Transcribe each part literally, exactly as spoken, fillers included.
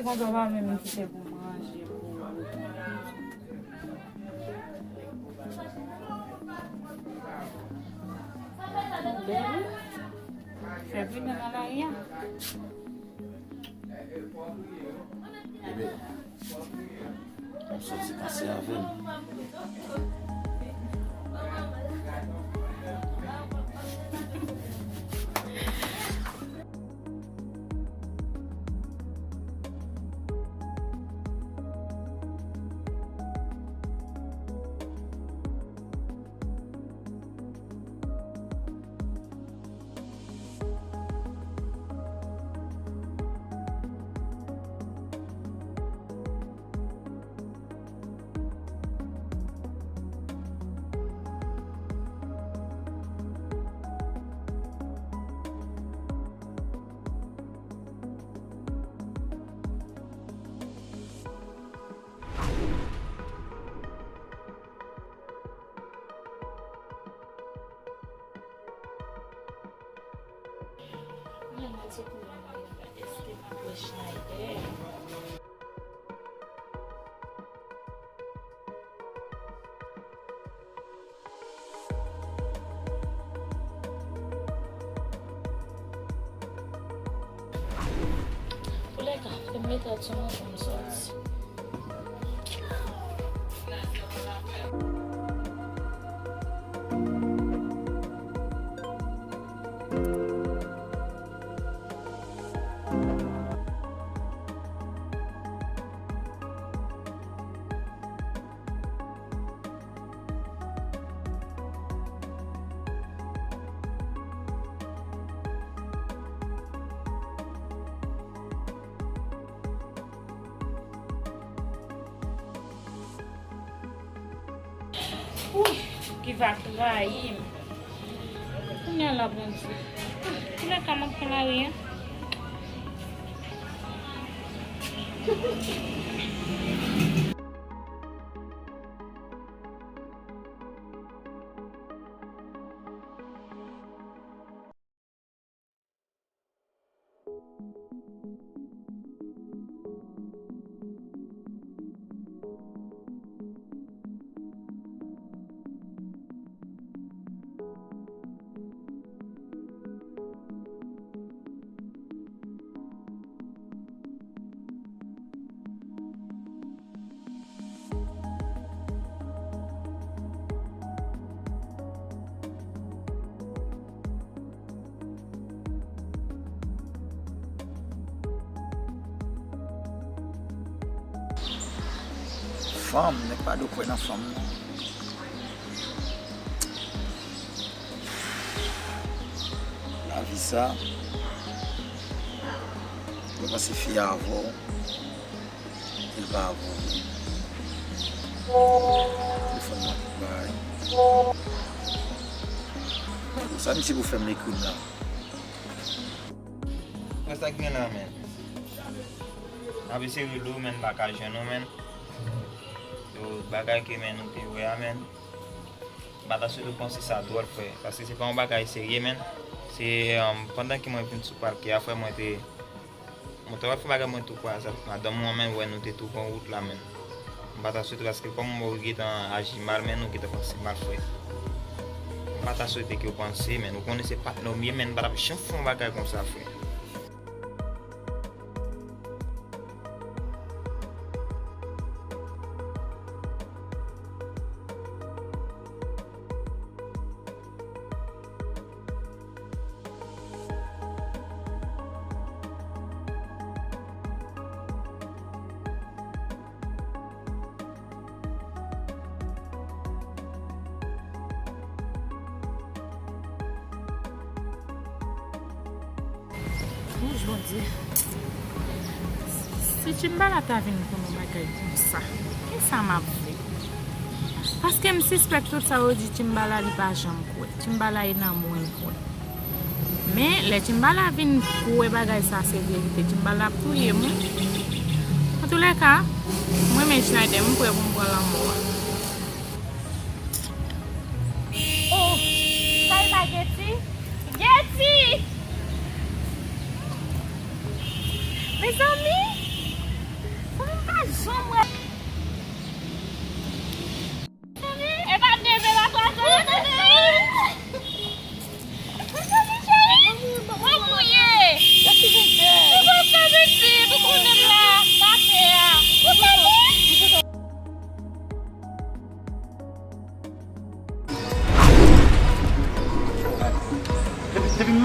Papa pa menm kite pou manje, pou bèl wi. Fè vin nan lari a. Bebe, m soti pase avè m. Mwen al sot nan lari an, èske m ap wè Schneider? Toulèka, fè m mete l sou mwen pou m sòti. Wi, ki va trayi m. Kounye a la, Bondye. Kounye a ka m ap pran lari a. Fanm, nèg pa dwe kwè nan fanm non. Lavi sa, mwen panse fi a avè w, e l pa avè w. Telefòn mwen ap bay. Sa misye pou fè m ekri m la? Wè sa k gen la, men. M ap eseye rele w, men m pa ka jwenn ou, men. Yo, bagay ke, men, nou te wè a, men. M pa ta swete w panse sa dwòl, frè. Paske se pa yon bagay serye, men. Se, um, pandan ke mwen vin sou pakè a, frè, mwen te, mwen te wè fè bagay mwen tou kwa sa. Madanm ou an, men, wè nou te tou pran wout la, men. M pa ta swete paske kòm mwen wè w gentan aji mal, men nou gentan panse mal, frè. M pa ta swete ke w panse, men. Ou konnen se patnè w m ye, men m pa t ap janm fè yon bagay konsa, frè. Wouch, Bondye. Si Timbala ta vin konn yon bagay konsa, kisa m ap fè? Paske m sispèk tout sa yo di Timbala, li pa janm kwè. Timbala e nan mwen l kwè. Men, lè Timbala vin kwè bagay sa se verite, Timbala ap touye m, wi. Antoulèka, mwen menm Schneider, m prè pou m pran lanmò a. Oh, sa e pa Getty? Getty! Mezanmi!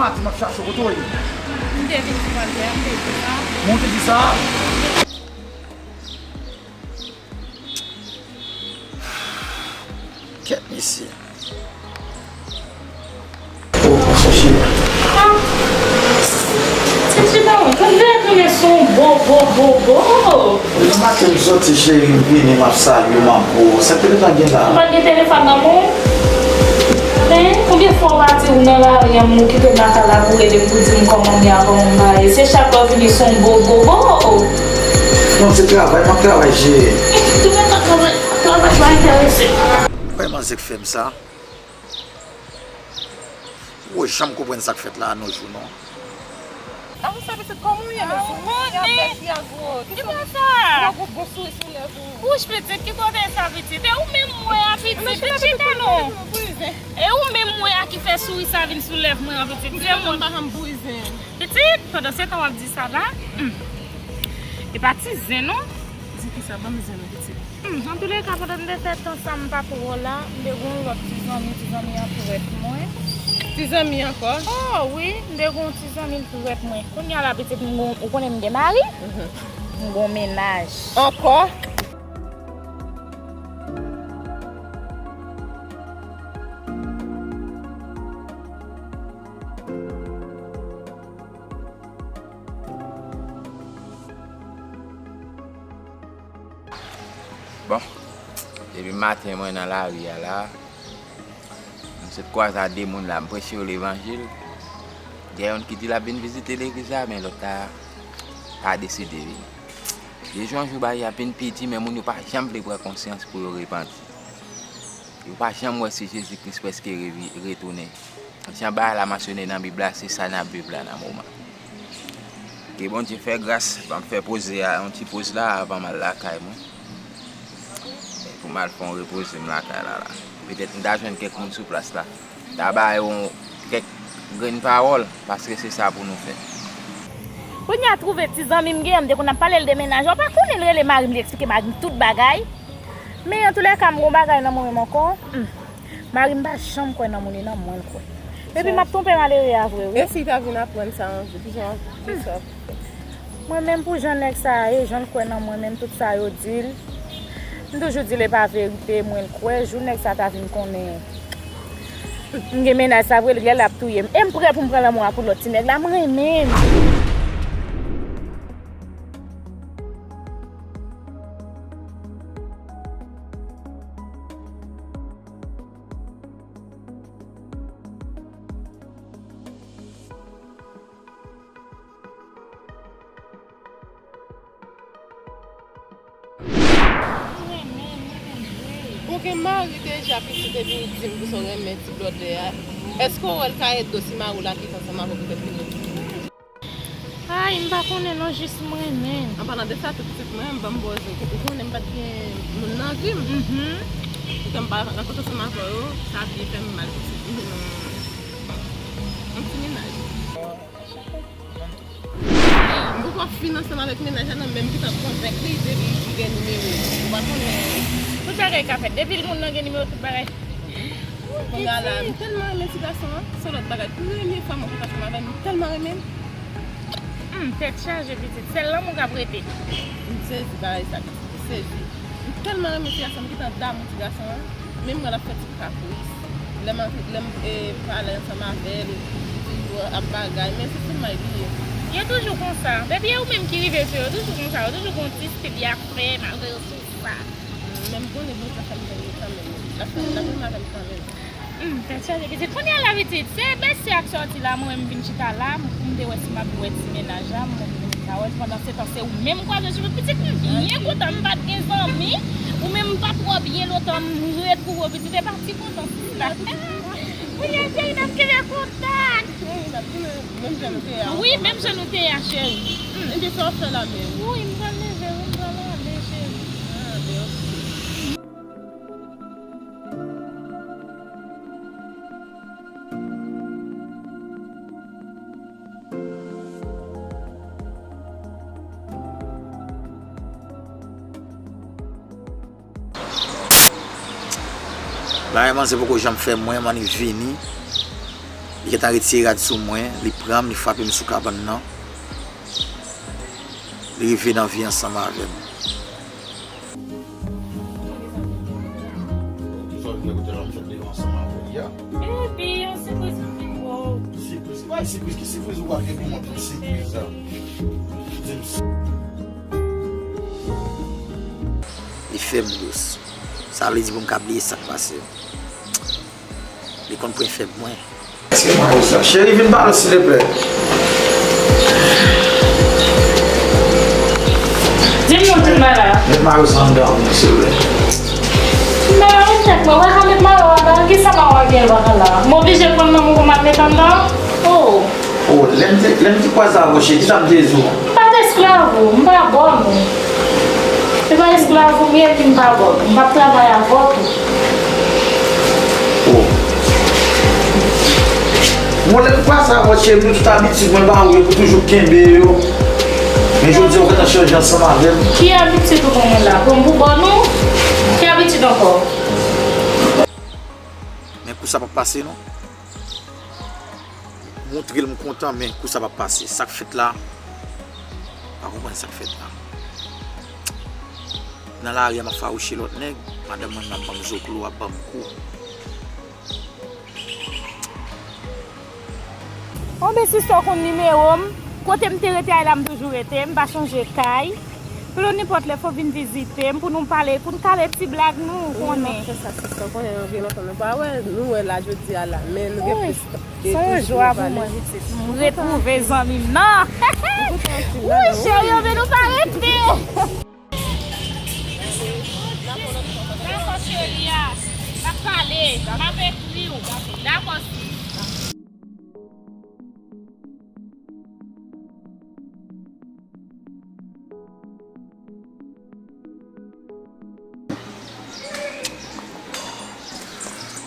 Maten m ap chache w, kote w ye? M te vin sou pal tè a, m te di sa. Mwen te di sa? Kèt mesye. Oh, chèche. Ah. Ti chita, wi. Kande tounen sou bo, bo, bo, bo. Depi maten m soti, cheri, m vini, m ap salye w, m ap bo. Sa k te gentan gen la? Ou pa t gen telefòn nan men w? Hein? Konbyen fwa w pati ou nan lari an, ou kite m lakay la pou rele m, pou di m kòman m ye a, kòman m pa ye? Se chak lè w vini se yon bo, bo, bo. Non, se travay, m ap travay, cheri. Epi tou, men travay, travay pa enterese. Wè manzè k fè m sa. Ou janm konprann sa k fèt la a nos jours, non. Avanse pitit, kòman w ye menm? Ou konnen. Ki pa sa? Ou gwo souri sou lèv ou. Wouch pitit, ki kote sa pitit? E ou menm mwen a pitit, chita non. E ou menm mwen a ki fè souri sa vin sou lèv mwen an pitit. Se moun. Pitit, pandan se tan w ap di sa la, hmm. E pa ti zen non. Di ki sa, ban m zen non pitit. Hmm, antouleka, pandan n te fè tan sa, m pa twò la, m te gen yon lòt ti zanmi, ti zanmi an trèt mwen. Ti zanmi ankò? Oh, wi, m te gen yon ti zanmi l trèt mwen. Kounye a la, pitit, m gon, ou konnen m gen mari? Mhm. M gon mennaj. Ankò? Bon, depi maten mwen nan lari a la, m sot kwaze a de moun la, m preche yo levanjil. Gen youn ki di l ap vin vizite legliz la, men lòt la pa deside vini. De jou an jou, bagay ap vin pi di, men moun yo pa janm vle pran konsyans pou yo repanti. Yo pa janm wè si Jezi Kris prèske revi-, retounen. Jan bagay la mansyone nan Bib la, se sa n ap viv la nan moman. Ke Bondye fè gras, ban m fè poze a, yon ti poz la avan m al lakay mwen. Pou m al fè yon repoze m lakay la la. Petèt m ta jwenn kèk moun sou plas la. Ta ba yo kèk grenn pawòl, paske se sa pou nou fè. Kounye a twouve ti zanmi m gen an, m te konn ap pale l de mennaj, ou pa konnen l rele mari m, li eksplike mari m tout bagay. Men antouleka, m gon bagay nan mwen menm ankò. Hmm. Mari m pa janm kwè nan moun, e nan mwen l kwè. Epi m ap twonpe malere a vre, wi. E si l ta vin aprann sa yon jou, kijan, kisa w ap fè? Mwen menm pou jan nèg sa a ye, jan l kwè nan mwen menm, tout sa yo di l, m toujou di l e pa verite, mwen l kwè, jou nèg sa ta vin konnen m gen mennaj sa vre, l ap touye m. E m prè pou m pran lanmou a pou lòt ti nèg la, m renmen l. Ou gen mari deja, pitit, epi w di m pou sa w renmen ti blòdè a. Èske w wè l ka ede w si mari w la kite ansanm avè w pou tèt fini? Ay, m pa konnen non, jis m renmen. An palan de sa tou, pitit, mwen menm, ban m poze. Ou konnen m pa t gen moun nan vi m. Mhm. Poutan m pa rankontre ansanm avè yo, sa byen fè m mal, pitit. M gen yon, yon ti mennaj. M poko fin ansanm avèk mennaj la non, men m gentan konvenk li depi m gen nimewo l. Ou pa konnen. Tout bagay ka fèt. Depi moun nan gen nimewo, tout bagay. Kounye a la, m tèlman renmen ti gason an. Se lòt bagay. Premye fwa mwen fèk ansanm avè l, m tèlman renmen l. Hmm, tèt chaje, pitit. Sèl lanmou k ap rete. M sezi bagay sa, pitit. M sezi. M tèlman renmen ti gason an, m gentan damou ti gason an. Men m wè l ap fè ti kapris. Lè m antre, lè m, e, pale ansanm avè l, li toujou ap bagay, men se sèlman li ye. Yo toujou konsa. Depi e ou menm ki rive sou yo, yo toujou konsa. Yo toujou gon ti stil y ap fè, malgre yo sou sa. Men m konnen Bondye ap fè m jwenn li kanmenm. L ap fè, l ap renmen avè m kanmenm. Hmm, tèt chaje, pitit. Kounye a la, pitit, se bèsye ak sòti la, mwen menm vin chita la, m, pou m te wè si m ap wè ti mennaj la, m montre nou ka wè. Pandan se tan, se ou menm m kwaze cheve. Pitit, m byen kontan, m pa t gen zanmi. Ou menm m pa twò byen lontan, m retwouve w, pitit. E pa ti kontan, sista. Kounye a, cheri, n ap kenbe kontak. Cheri, n ap kenbe menm jan nou te ye a. Wi, menm jan nou te ye a, cheri. Hmm. Ebyen, sa w ap fè la menm? Wi, m pral leve, wi, m pral ale, cheri. Ah, ben, ok. Bagay manzè poko janm fè mwen, m annik vini. Li gentan retire rad sou mwen, li pran m, li frape m sou kabann nan. Li rive nan vi ansanm avè m. Sa w vin kote la, m fèt devan ansanm avè li a. Epi, yon sipriz pou mwen. Sipriz? Ki bagay sipriz? Ki sipriz ou pral gen pou mwen pou sipriz la? Di m. Li fè m dous. Sa vle di pou m ka bliye sa k pase. Li konn pwen fèb mwen. Èske mari sa? Cheri, vin pale, silvouplè. Di m non, tout bagay la. Met mari sa anndan, silvouplè. M pa ka met tèt mwen, w pa ka met mari w anndan, kisa mari w ap gen anndan la? M oblije pran manman pou m al met anndan? Oh. Oh, lè m te, lè m te kwaze avè w, cheri, kisa m te di w? M pa t esklav ou, m pa bòn ou. Se pa esklav ou m ye, epi m pa bòn ou. M p ap travay avè w tou. Oh. Bon, lè m kwaze avè w, cheri, m tout abitid mwen ba ou yo pou toujou kenbe yo. Men jodi a, ou gentan chanje ansanm avè m. Ki abitid ou ban mwen la? Pran m pou bòn ou? Ki abitid ankò? Men kou sa p ap pase, non. Montre l m kontan, men kou sa p ap pase. Sa k fèt la, m pa konprann sa k fèt la. Nan lari a, m ap fawouche lòt nèg, madanm mwen ap ban m zoklo, ap ban m kou. Bon, ben, sista, w konn nimewo m. Kote m te rete a la, m toujou rete. M pa chanje kay. Pou nou nenpòt lè fò vin vizite m pou nou pale, pou n kale ti blag nou, ou konnen. Fè sa, sista, konnen nou gen lontan nou pa wè, nou wè la jodi a la, men nou gen plis tan. Se yon jwa pou mwen, pitit. M retwouve zanmi m nan. Wi, cheri, anben nou pa rete. Dakò, cheri a. M ap pale, m ap ekri w. Dakò, si.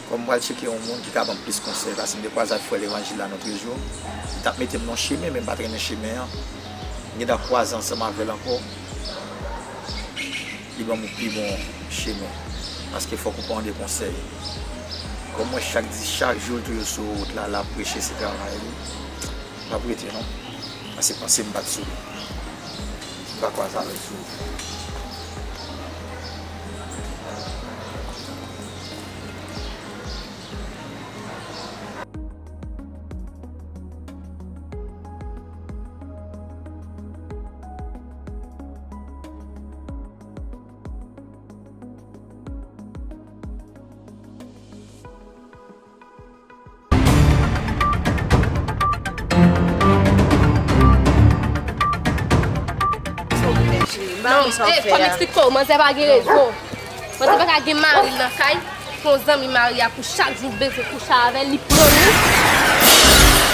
Kòm m pral tcheke yon moun ki ka ban m plis konsèy, paske m te kwaze ak frè levanjil la lòt jou. Li t ap mete m nan chemen, men m pa t renmen chemen an. M gentan kwaze ansanm avè l ankò. Li ban m yon pi bon chemen. Paske fòk ou pran de konsèy. Kòm mwen chak di, chak jou l toujou sou wout la, l ap preche, se travay li. M p ap rete non. Pase panse m bat sou li. M pa kwaze avè l sou wout. Non, eh, fò m eksplike w, manzè pa gen rezon. Manzè pa ka gen mari l nan kay, pou yon zanmi mari a pou chak jou bezwen kouche avè l, li pran nou.